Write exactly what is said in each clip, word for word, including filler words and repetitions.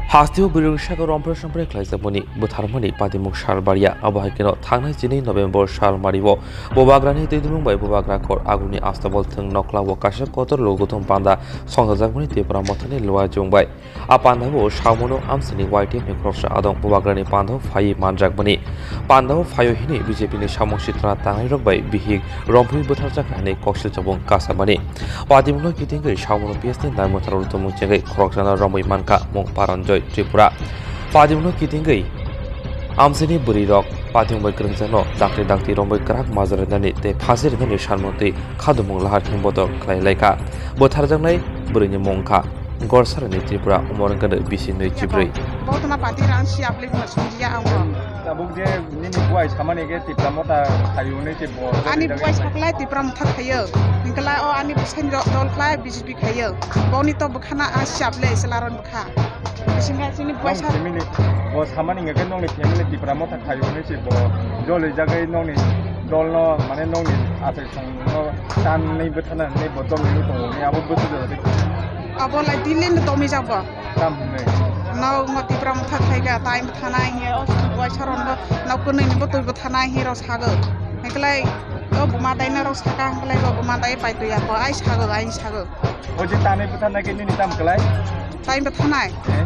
Hasteo bwrwi rwngsago romphre somphre khlaijakmani bwtharmani patimung sal barya. Abo hai kheno thangnai chini November sal mario bubagrani twi dumung bai bubagra khor aguni astabol thwng noklao kaisa kotor logothom panda songchajakmani Tipra Mothani luajwng bai. A pandao samano amsini Y T F ni khoroksa adong bubagrani pandao phaiwi manjakmani. Pandao phaio hini B J P ni samung sitra tangnai rok bai bihik romphwi bwtharjak hai koksil chabung kasamani. Patimungno kitingwi samano P S ni nai mwtharo rwtwmung chengwi khoroksano romwi mankha mung Paranjoy Tripura. Patimungno kitingwi amsini bwrwi rok patimung bai kwrwngjakno dakti dakti romwi kwrak majra rinani tei phasi rinani sanmung twi khadumung lahar khe bodol khlai laikha. Bwtharjaknai bwrwini mung kha Gorsarani Tripura, umor wngkha bisi nwi chibrwi. Bo tuma pati rang si aplik ma sunjiya ang bo. Tabuk je nini buai samani ke Tipra Motha khayo hwnwi se bo. Ani buai saklai Tipra Motha khayo. Hingkala o ani bwsai dol khlai B J P khayo. Boni to bwkhana a si aple se laron bwkha. Bisinga chini buai sa. Nong family bo samani hingke nongni family Tipra Motha khayo hwnwi se bo. Joli jagai nongni dolno mane nongni asai songno tan nai bwthana nai bo dom nai tongo. Abo bwsajak. Abo lai dilin domi jabo. Tam hwnwi. Nok no Tipra Motha khaika, tai bwthanai hiya, o buai saron bo nok kwnwi ni bo twi bwthanai hi rok sago. Hingklai o buma dai na rok saka hingklai bo buma dai pai twi ya bo ai sago, ai sago. O je tanai bwthanai ke nini tam klai? Tai bwthanai. Eh?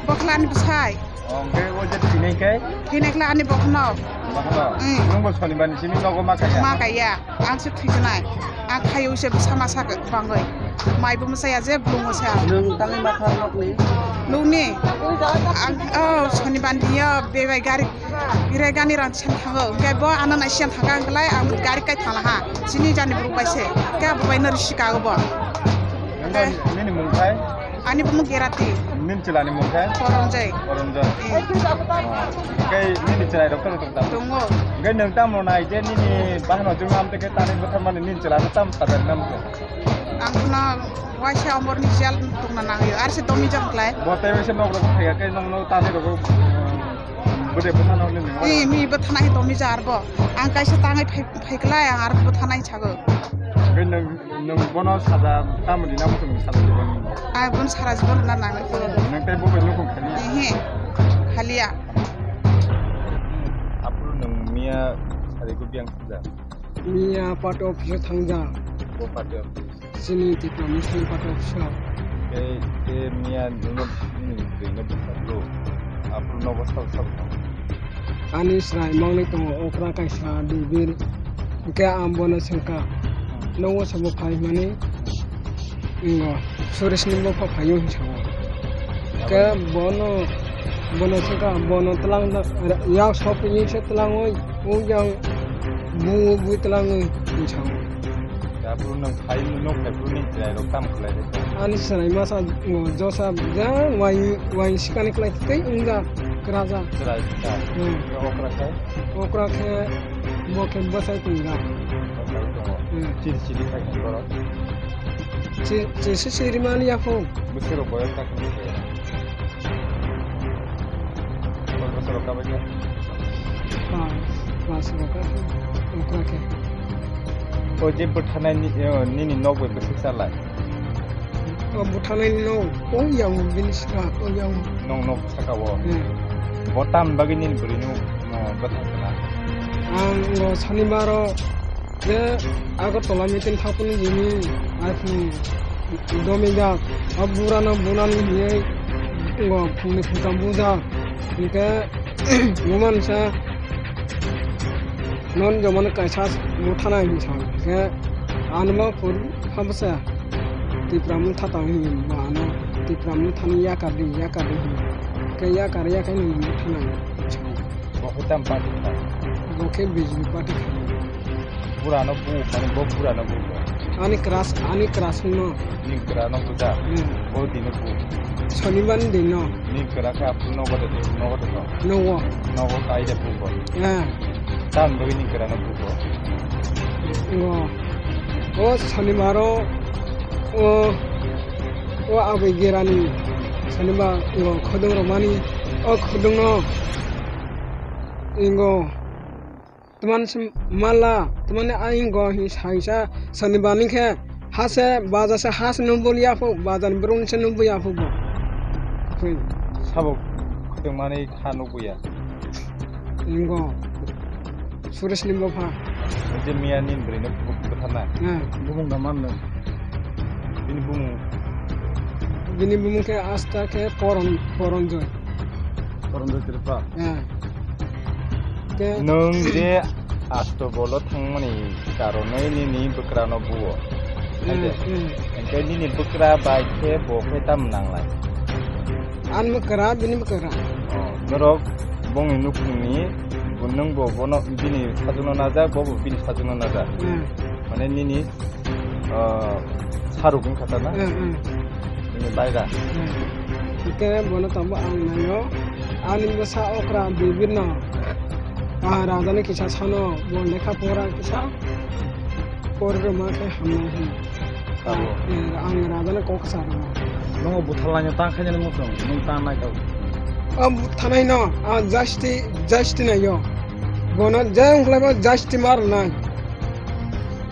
Bokhlani bwsai. Hwnkhe o je thwinai khe? Thwinai khlai ani bokhno. Bokhno? Mm. Nwng bo sonibar ni simi nogo ma kaiya? Ma kaiya. Ang se thwijwnai. Ang khayo se bwsa masa bangwi. Mai bo mwsaya je blung mwsaya. Nwng tangwi ma kha nokni? Nokni? Ang, oh, sonibar ni yo bebai gari, bebai gani rang sem thango. Hwnkhe bo ano nai sem thangka hwnkhe lai ang gari kai thangla ha. Chini jani borok bai se. Khe abo bai no risi kago bo. Nini mung khai? Ani bumung Gerati. Nini chwla ni mung khai? Koronjoi. Koronjoi. Eh. Oh. Hwnkhe nini chwrai rok kono tong tamo? Tongo. Hwnkhe nwng tamo nai je nini bahno jung am teke tani bwtharmani nini chwla no tamo sajari nam khe? Ang khna waisa omor ni jel tongna nangyo. Ar se domi jam klai. Bo tei waisa nok rok thaiya khe nong no tani rok, um, bwde bwthano nini. Eh, mi bwthana hi domi jar bo. Ang kaisa tangai phai, phai klai ang ar bwthana hi sago. Hwnkhe nwng Nwng bono saja tamo rina muchung sal jibon? Ai, bono sara jibon rina nangnai khe. Nwng tei bo bai nukhung khaliya? Ehe, khaliya. Aphuru nwng miya sari ko biyang sija? Miya party office o thangja. Bo party office? Chini Tipra Motha ni party office o. Tei, tei miya nwngno, nwng twi no bwsajlo. Aphuru nogo sabo sabo tong? Ani chwrai mangni tongo okra kaisa dubir. Hwnkhe ang bono swngkha, "Nogo sabo phai hwnmani?" Wngo, "Suresh ni bopha phaio," hinwi sao. Hwnkhe bono, bono swngkha, bono twlang da, yak sophining se twlangwi, o yang bungwi bui twlangwi hinwi sao. Aphuru nwng phai, nwng phai phuru nini chwrai rok tamo khlai rw kha? Ani chwrai masa, o, josa, ja, wai, wai sikani khlai tei wngya, kwraja. Chwrai kha? Hmm. Okra khe? Okra khe, bo khe bwsai tongya. Bwsai tongo. Hmm. Chiri chiri khai borok? Chi-, chisi chiri mani yaphung. Bwswk rok boyos kha khe? Koi bosor rok kabaikha? Pas, pas rok kabaikha, okra khe. O je bwthanai ni, o, nini nok bai bwswk chalai? O bwthanai ni nok, o yang bini saka, o yang. Nong nok saka o? Hmm. Bo tamni bagwi nini bwrwi no, o, bwthang khna? Ang o Sonibar o je Agartala meeting thangphuru jini iPhone domijak, o burano bunani hinwi ngo phungni phungtham bujak. Hinkhe bumansa non jomani kaisa buthanai hinwi sao. Hinkhe anuma phuru habwsa Tipra Motha tong hinwi bo ano Tipra Mothani yakar di, yakar di hinwi. Hinkhe yakar yakhai nwng buthanai hinwi sao. Bo khe tam party kha? Bo khe B J P party kha. Burano bu, mane bo burano bu. Ani crush, ani crush no. Ni crush no buja? Hmm. Bo dino bu. Sonibar ni dino. Ni crush khe aphuru nogo de, nogo de no. Nogo. Nogo kai de bu bo. Eh. Tam bo ni crush no bu bo. Ngo. O Sonibar o, o, o aboi gerani Sonibar ngo khudung romani. O khudung no. Ingo. Twmani se mala, twmani aingo hi saisa Sonibar ni khe hase baja se hase no bol yapho, baja ni borok ni se no bol yapho bo. Khe Sabo khotwng manwi kha nukbuya. Limbo. Suresh Limbo pha. Je miya ni bwrwi no bu-, butharna. Eh. Bumung da manno. Bini bumung. Bini bumung khe asta khe Poron, Poronjoy. Poronjoy Tripura. Eh. Khe nwng je Asto bolo thangmani karonwi nini bwkrano buo. Hmm, Haide. Hmm. Hingke nini bwkra bai khe bo khe tam nanglai. Ani bwkra, bini bwkra. Oh, norok bongni nukhungni bo nwng bo bono bini sajwkno najak, bo bo bini sajwkno najak. Hmm. Mane nini ah, saruk wngkha ta na? Hmm, hmm. Bini baira. Hmm. Hingke bono tabuk ang naio. Ani bwsa okra bibirno, ah, rajani kisa sano, bo lekha pora kisa pori rwma khe hamnai hwn. Abo. Eh, ang rajani kok sa rwma. Nongo butharlaino tang khainani muchung, nwng tang nai kau. O butharnaino, ah, justice, justice naio. Bono je wngkhlaibo justice ma rwnai.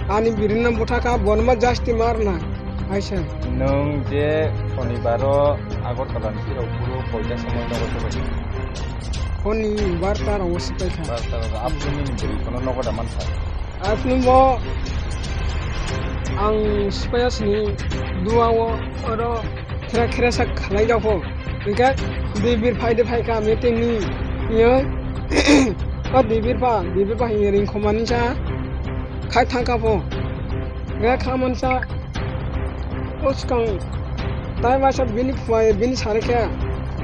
Ani birino bwthakha, bono ma justice ma rwnai. Aisa. Nwng je Shonibaro Agartala ni phirok phuru koita somoi nogo sobai? Honi barta rogo sobai kha. Barta rogo. Aphuru nini bwrwi kono nogo da mankha? Aphuru bo ang sipaiya sini duao oro khera khera sa khalai jago. Hingke dibir phai de phai kha meeting ni. Iyo. O dibir pha, dibir pha hingye ring khomani sa khai thang kha pho. Hingke kha man sa o swkang tai masa bini phuai bini sari khe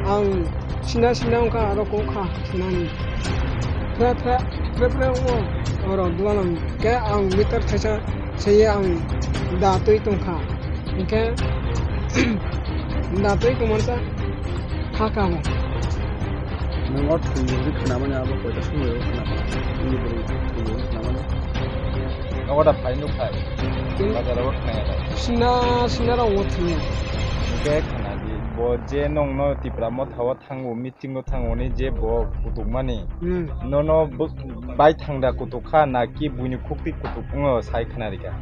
ang sina sina wngkha aro kok kha sinani. Phre phre phre phre o oro dualang khe ang meter thaisa seye ang da twi tongkha. Hingke da twi kumansa kha kamo. Nwng o thwngmung khe khnamani abo koita somoio khna kha? Nini bwrwi thwngmung khnamani? Nogo da phai nuk phai. Hmm. Bazar o khnaya da. Sina, sina rok o thwngya. Hingke khna di. Bo je nongno Tipra Motha o thango, meeting o thango ni je bo kutukmani. Hmm. Nono bwk-, bai thangda kutuk kha na ki buini khukti kutuk wngo sai khna rikha?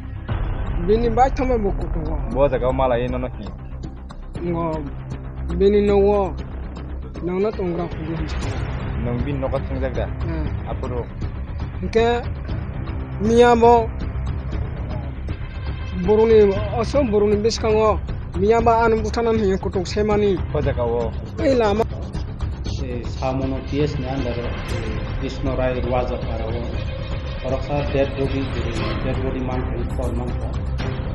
Bini bai thangma bo kutuk o. Bo jaga o malai nono hi? Ngo bini nogo nangna tongra kutuk hinsa. Nwng bini nogo thangjak da? Hmm. Aphuru? Hingke miya bo borokni, oso borokni bwskango miya ba ano butharnani hinwi kutuk semani. O jaga o. Ei lama. Eh, Samono P S ni under o, eh, Krishna Rai Rwajapara o. Khoroksa dead body, eh, dead body mankha, khor mankha.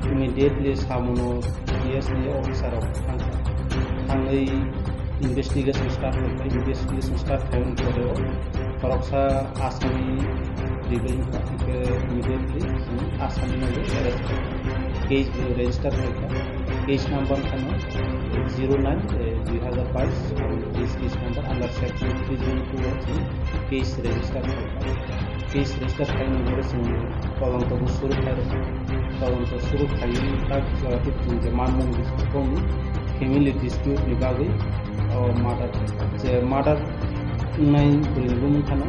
Immediately Samono P S ni officer rok thangkha. Thangwi investigation start khaikha, investigation start khaiyung pore o khoroksa Asami rebel wngkha, hwnkhe immediately chwng Asami no arrest khaikha. Case bo register khaikha, case number wngkhano zero nine, eh, dui hazar bais, abo case, case number under section three zero two o chwng case register khaikha. Case register khaimani bagwi chwng todonto bo suru khairokha. Todonto suru khaiwi tak jora twi chwng je manmani bisingtwi family dispute ni bagwi o murder khaikha. Je murder wngnai bwrwini bumung khano,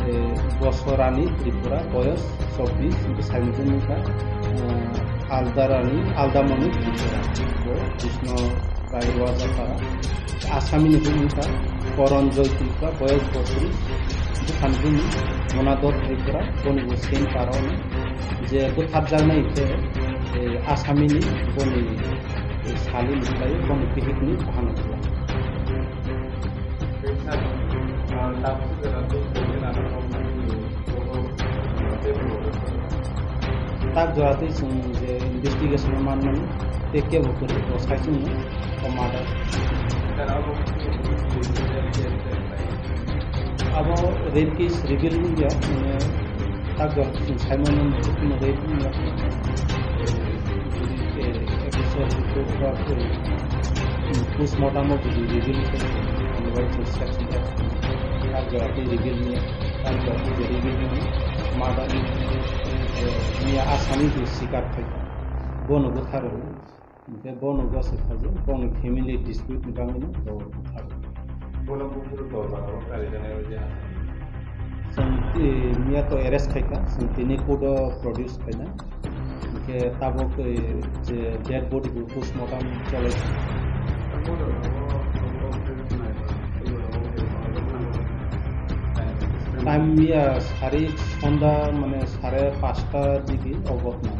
eh, Bosorani Tripura, boyos chobbish, bwsaini bumung kha, eh, Aldarani, Aldamoni Tripura. Bo Krishna Rai Rwajapara. Asami ni bumung kha Koronjoy Tripura, boyos botris, bwkhani bumung Monador Tripura, boni bo same para ono. Je bwtharjaknai khe, eh, Asami ni boni, eh, sali ni khlai boni bihik ni buhano khlai. Tak jora twi chwng je investigation o manmani tei kebo kwrwi bo sai chwngno o murder. Abo rape case reveal wngya, mane tak jora twi chwng sai mano mane rape wngya. Jodi, eh, official report ba, eh, postmortem o jodi reveal khe, mane bai chwng section tak jora twi reveal wngya. Ang bo je reveal ni murder ni, eh, miya Asami bo sikar khaikha. Bono bwtharwi, hingke bono gosok khajo, boni family dispute ni bagwi no bo bwtharwi. Bono buphuru dol bagwi kari jani o je Asami. Chwng, eh, miya to arrest khaikha, chwng tini court o produce khaina. Hingke tabuk, eh, je dead body bo postmortem cholai. Time ya sari sonda mane sare pasta digi o ghotna.